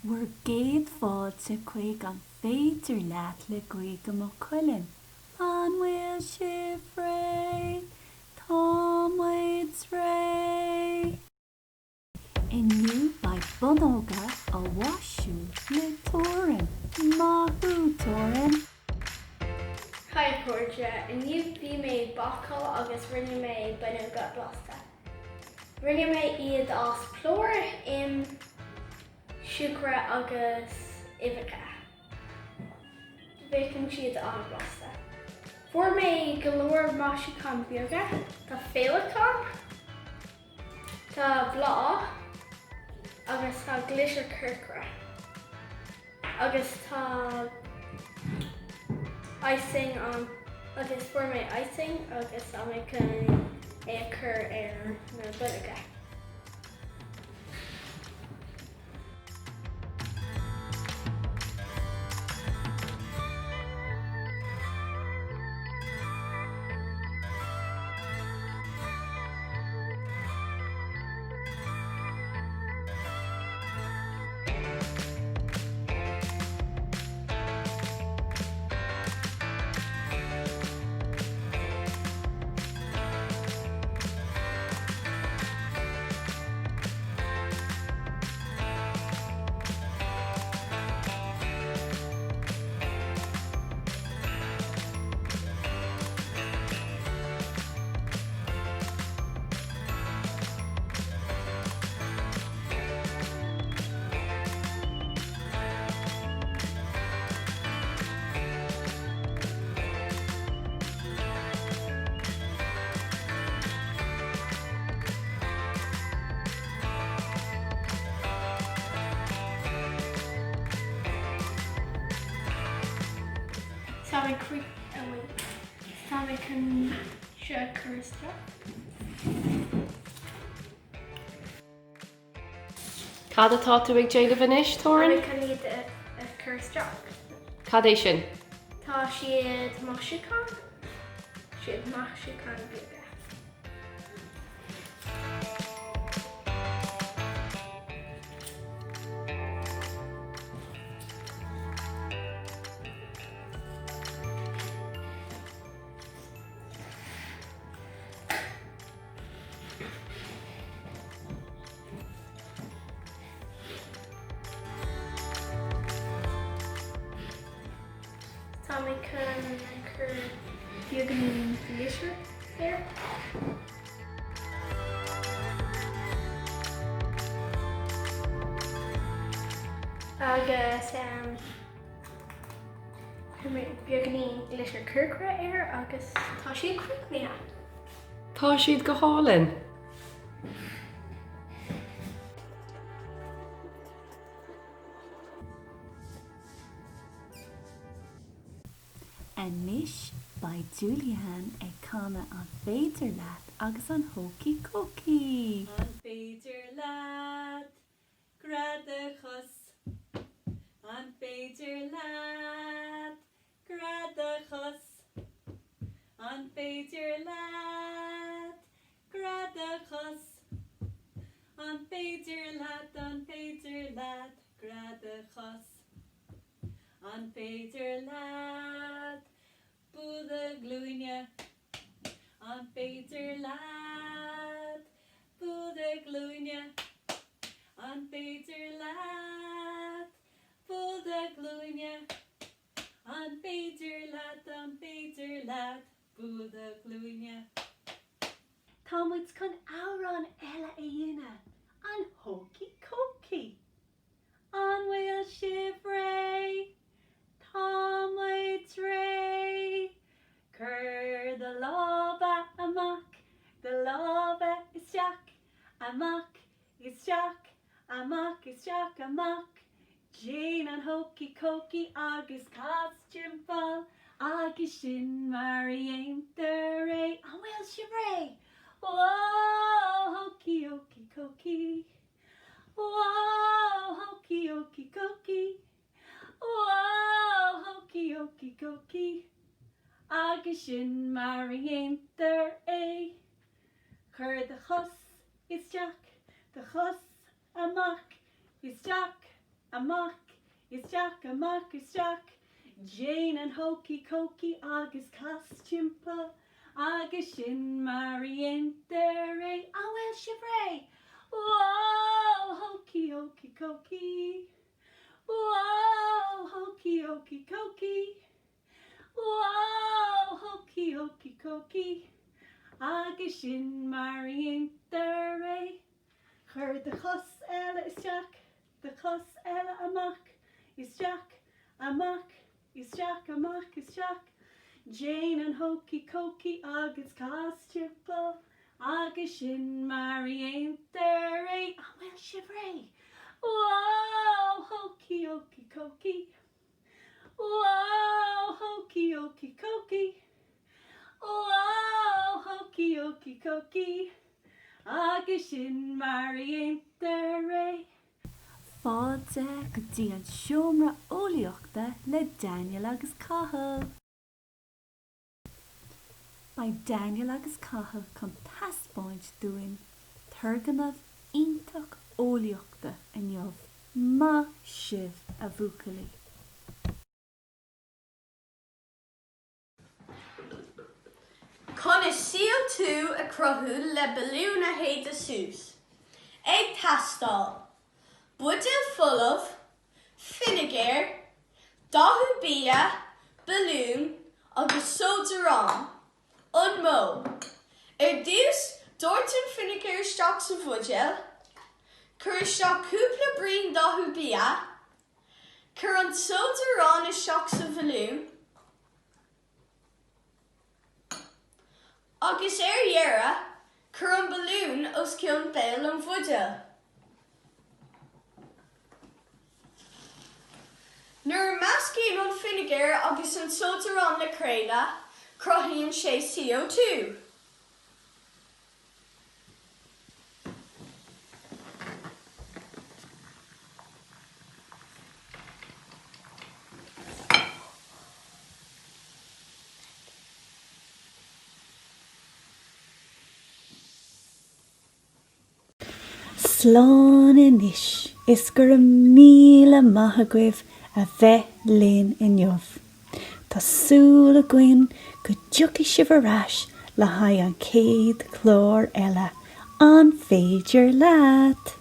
Bhur gcéad fáilte chuig An Féidir Leat le Gaoithe Maigh Cuilinn. An bhfuil sibh réidh? Tá muid réidh! Inniu beidh bonnóga á mhaisiú le Torin. Maith thú, Torin! Hi a chairde, inniu bhí mé ag bácáil agus rinne mé bonnóga blasta. Rinne mé iad as plúr, im, siúcra agus uibheacha. Bhí siad an-bhlasta. Fuair mé go leor maisiúcháin beaga, tá féileacán, Tá bláth agus tá glitter corcra agus tá icing ann agus fuair mé icing agus tá mé chun é a chur ar na bonnóga. Tá mé crí oh wait. Tá mé chun seo a chur isteach. Cad atá tú ag déanamh anois, Torin? Tá mé chun iad a chur isteach. Cad é sin? Tá siad maisiúcháin. Siad maisiúcháin beaga. Tá mé chun cur beagáinín glitter air. Agus chuir mé beagáinín glitter corcra air agus tá siad críochnaithe. Tá siad go hálainn! Anois beidh Julianne ag canadh An Féidir Leat agus an Hócaí Cócaí. An féidir leat gread do chos? An féidir leat gread do chos? An féidir leat gread do chos? An féidir leat, an féidir leat gread do chos? An féidir leat buail do ghlúine? An féidir leat buail do ghlúine? An féidir leat buail do ghlúine? An féidir leat, an féidir leat buail do ghlúine? Tá muid chun amhrán eile a dhéanamh, an Hócaí Cócaí. An bhfuil sibh réidh? Tá muid réidh! Cuir do lámha amach, do lámha isteach, amach, isteach, amach, isteach, amach. Déan an Hócaí Cócaí agus cas timpeall agus sin mar a dhéantar é. An bhfuil sibh réidh? Whoa, Hócaí Hócaí Cócaí. Whoa, Hócaí Hócaí Cócaí. Whoa, Hócaí Hócaí Cócaí. Agus sin mar a dhéantar é. Cuir do chos isteach, do chos amach, isteach. amach, isteach, amach, isteach. Déan an hokey cokey agus cas timpeall agus sin mar a dhéantar é. An bhfuil sibh réidh? Whoa, hokey okey cokey. Whoa, hokey okey cokey. Whoa, hokey okey cokey. Agus sin mar a dhéantar é. Cuir do chos eile isteach, do chos eile amach, isteach, amach, isteach, amach, isteach. Déan an hokey cokey agus cas timpeall agus sin mar a dhéantar é. An bhfuil sibh réidh? Whoa, hokey okey cokey. Whoa, hokey okey cokey. Whoa, hokey okey cokey. Agus sin mar a dhéantar é. Fáilte go dtí an seomra eolaíochta le Daniel agus Cathal. Beidh Daniel agus Cathal chun taispeáint dúinn turgnamh iontach eolaíochta inniu. Maith sibh, a bhuachaillí! Conas CO2 a chruthú le balún a shéideadh suas? Ag teastáil, Buidéal folamh, finigear, dathú bia, balún agus sóid aráin. An modh. Ar dtús, doirt an finigear isteach sa bhuidéal. Cuir isteach cúpla braon dathú bia. Cuir an tsóid aráin isteach sa bhalún agus ar dheireadh cuir an balún os cionn béal an bhuidéil. Nuair a meascaíonn an finigear agus an tsóid aráin le chéile, cruthaíonn sé CO2. Slán anois is go raibh míle maith agaibh a bheith linn inniu. Tá súil againn go dtiocfaidh sibh ar ais le haghaidh an chéad chlár eile, An Féidir Leat?